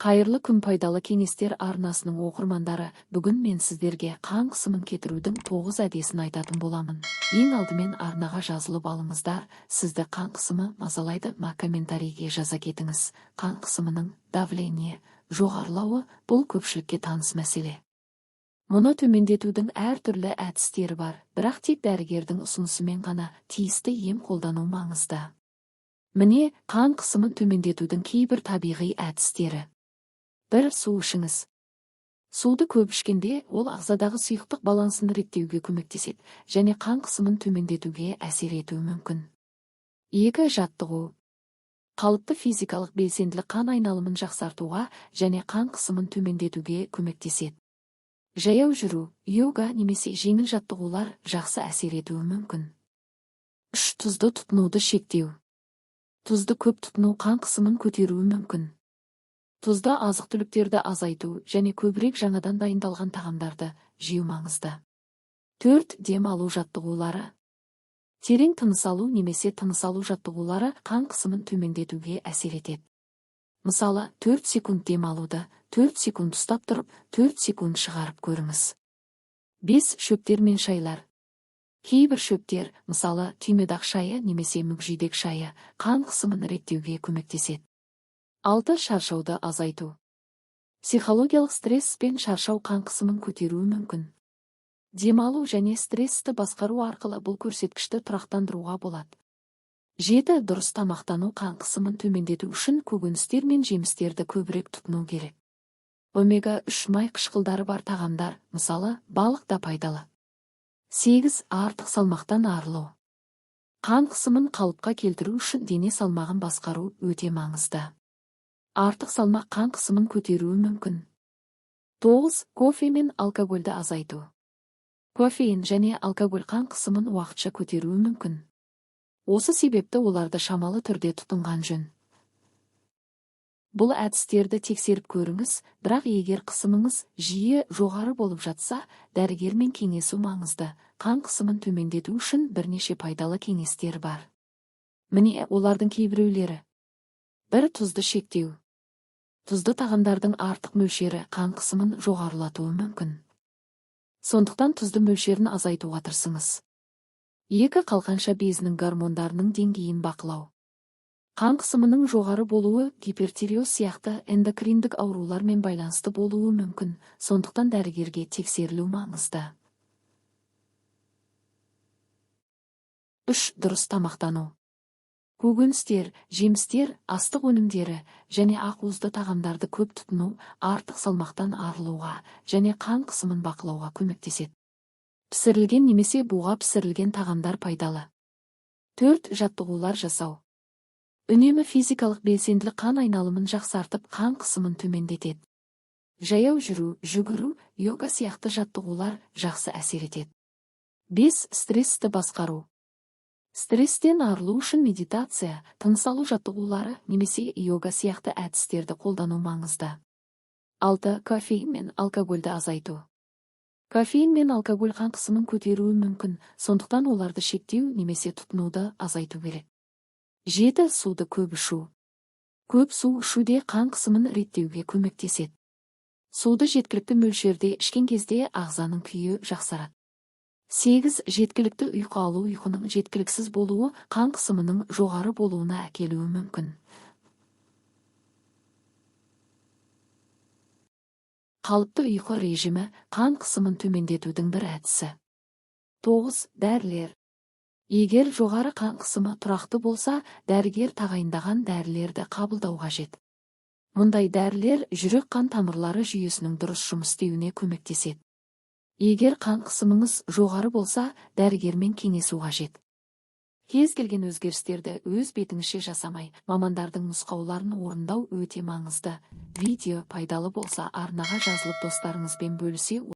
Қайырлы күн, Пайдалы кеңестер арнасының оқырмандары! Бүгін мен сіздерге қан қысымын кетірудің 9 әдісін айтатын боламын. Ең алдымен арнаға жазылып алыңыздар. Сізді қан қысымы мазалайды ма? Комментарийге жаза кетіңіз. Қан қысымының, давление, жоғарылауы – бұл көпшілікке таныс мәселе. Мұны төмендетудің әртүрлі әдістері бар, бірақ тек дәрігердің ұсынысымен ғана тиісті ем қолдану маңызды. Міне, қан қысымын төмендетудің кейбір табиғи әдістері. 1. Су ішіңіз. Суды көп ішкенде, ол ағзадағы сұйықтық балансын реттеуге көмектеседі және қан қысымын төмендетуге әсер етуі мүмкін. 2. Жаттығу. Қалыпты физикалық белсенділік қан айналымын жақсартуға және қан қысымын төмендетуге көмектеседі. Жаяу жүру, йога немесе жеңіл жаттығулар жақсы әсер етуі мүмкін. 3. Тұзды тұтынуды шектеу. Тұзды көп тұтыну қан қысымын көтеруі мүмкін. Тұзды азық-түліктерді азайту және көбірек жаңадан дайындалған тағамдарды жеу маңызды. 4. Дем алу жаттығулары. Терең тыныс алу немесе тыныс алу жаттығулары қан қысымын төмендетуге әсер етеді. Мысалы, 4 секунд дем алуды 4 секунд ұстап тұрып, 4 секунд шығарып көріңіз. 5. Шөптер мен шайлар. Кейбір шөптер, мысалы, түймедақ шайы немесе мүкжидек шайы, қан қысымын реттеуге көмектеседі. 6. Шаршауды азайту. Психологиялық стресс пен шаршау қан қысымын көтеруі мүмкін. Демалу және стрессті басқару арқылы бұл көрсеткішті тұрақтандыруға болады. 7. Дұрыс тамақтану. Қан қысымын төмендету үшін көкөністер мен жемістерді көбірек тұтыну керек. Омега 3 май қышқылдары бар тағамдар, мысалы, балық та пайдалы. 8. Артық салмақтан арылу. Қан қысымын қалыпқа келтіру үшін дене салмағын басқару өте маңызды. Артық салмақ қан қысымын көтеруі мүмкін. 9. Кофе мен алкогольді азайту. Кофеин және алкоголь қан қысымын уақытша көтеруі мүмкін. Осы себепті оларды шамалы түрде тұтынған жөн. Бұл әдістерді тексеріп көріңіз, бірақ егер қысымыңыз жиі жоғары болып жатса, дәрігермен кеңесу маңызды. Қан қысымын төмендету үшін бірнеше пайдалы кеңестер бар. Міне, олардың кейбіреулері. 1. Тұзды шектеу. Тұзды тағамдардың артық мөлшері қан қысымын жоғарылатуы мүмкін. Сондықтан тұзды мөлшерін азайтуға тырысыңыз. 2. Қалқанша безінің гормондарының деңгейін бақылау. Қан қысымының жоғары болуы гипертиреоз сияқты эндокриндік аурулармен байланысты болуы мүмкін, сондықтан дәрігерге тексерілу маңызды. 3. Дұрыс тамақтану. Көкөністер, жемістер, астық өнімдері және ақуызды тағамдарды көп тұтыну артық салмақтан арылуға және қан қысымын бақылауға көмектеседі. Пісірілген немесе буға пісірілген тағамдар пайдалы. 4. Жаттығулар жасау. Үнемі физикалық белсенділік қан айналымын жақсартып, қан қысымын төмендетеді. Жаяу жүру, жүгіру, йога сияқты жаттығулар жақсы әсер етеді. 5. Стрессті басқару. Стресстен арылу үшін медитация, тыныс алу жаттығулары немесе йога сияқты әдістерді қолдану маңызды. 6. Кофеин мен алкогольді азайту. Кофеин мен алкоголь қан қысымын көтеруі мүмкін, сондықтан оларды шектеу немесе тұтынуды азайту керек. 7. Суды көп ішу. Көп су ішу де қан қысымын реттеуге көмектеседі. Суды жеткілікті мөлшерде ішкен кезде ағзаның күйі жақсарады. 8. Жеткілікті ұйқы алу. Ұйқының жеткіліксіз болуы қан қысымының жоғары болуына әкелуі мүмкін. Қалыпты ұйқы режимі қан қысымын төмендетудің бір әдісі. 9. Дәрілер. Егер жоғары қан қысымы тұрақты болса, дәрігер тағайындаған дәрілерді қабылдау қажет. Мұндай дәрілер жүрек қан тамырлары жүйесінің дұрыс жұмыс істеуіне көмектеседі. Егер қан қысымыңыз жоғары болса, дәрігермен кеңесу қажет. Кез келген өзгерістерді өз бетіңізше жасамай, мамандардың нұсқауларын орындау өте маңызды. Видео пайдалы болса, арнаға жазылып, достарыңызбен бөлісе